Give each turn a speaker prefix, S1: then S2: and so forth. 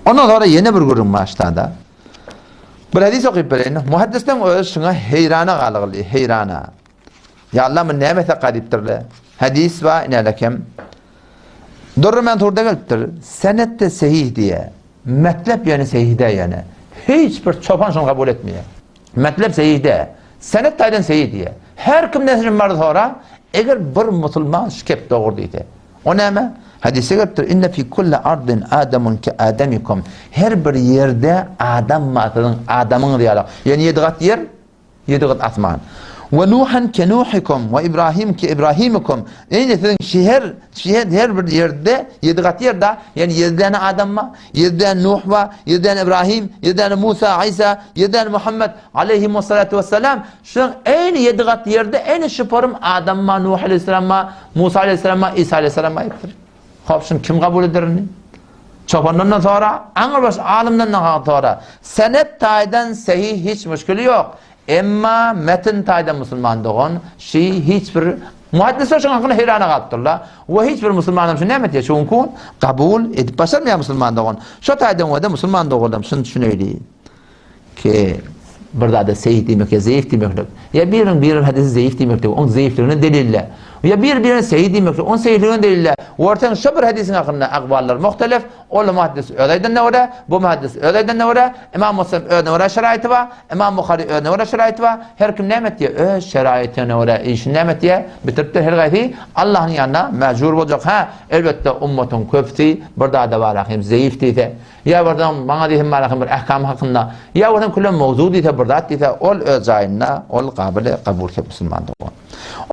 S1: Ondan sonra ýene bir gürrüň başlada. Bir hadis okyp bereýin. Muhaddisleň özi şuňa heýrana galygly, heýrana. Ýa Allah muny näme etsek diýipdirler. Hadis bar, inälekem. Durr Mansurda gelipdir. Senetde sehih diýe. Metlep ýöne sehih dä ýöne. Hiç bir çopan şuny kabul etmeýär. Metlep sehih dä. Senet taýdan sehih diýe. Her kim näsini bardy sora, eger bir musulman şu kep dogry diýse. O näme? Hadisde gelipdir, Inne fi kulli ardin adamun ke adamikum. Her bir ýerde adam bar siziň adamyňyz ýaly. Ýöne ýedi gat ýer, ýedi gat asman. We Nuhan ke Nuhikum we Ibrahim ke Ibrahimikum. Ýene siziň şeher, şeher her bir ýerde ýedi gat ýer da, ýani ýedi däne adam bar, ýedi däne Nuh bar, ýedi däne Ibrahim, ýedi däne Musa, Isa, ýedi däne Muhammed aleyhimussalatu vesselam. Şuň eýni ýedi gat ýerde eýni şu forum adam bar, Nuh aleyhisselam bar, Musa aleyhisselam bar, Isa aleyhisselam bar diýipdir. Hop, şuny kim kabul eder indi? Çopandan sonra, aňrybaş alymdan da sonra. Senet taýdan sehih hiç müşkili ýok. Emma metin taýdan musulman dogan, şi hiç bir muhaddisler şoň hakyna heýrana galypdyrlar. We hiç bir musulman hem şuny näme etýär? Şu gün kabul edip başarmaýar musulman dogan. Şo taýdan we musulman doganlarym şuny düşüneýli. Ki, bir zada seýih diýmek ýa zeýif diýmeklik, ýa biriniň biriniň hadysy zeýif diýmeklik, oň zeýifligini delille. Ýa bir birine seýih diýmeklik, oň seýihligini delille. Görseň şo bir hadysyň hakynda akballar muhtelif, ol muhaddis öz aýdanyna görä, bu muhaddis öz aýdanyna görä, Imam Muslim özüne görä şeraýty bar, Imam Buhary özüne görä şeraýty bar. Her kim näme etýär? Öz şeraýtyna görä işini näme etýär? Bitiripdir her gaýsy Allah'yň ýanynda mäjur boljak. Hä, elbetde ummatyň köpüsi bir zada bar hem zeýif diýse, Ýa birden maňa diýsin barakin bir ähkam hakynda, ýa birden külem mowzu diýse bir zat diýse, ol öz jaýynda, ol gabyly kabul musulman dogan.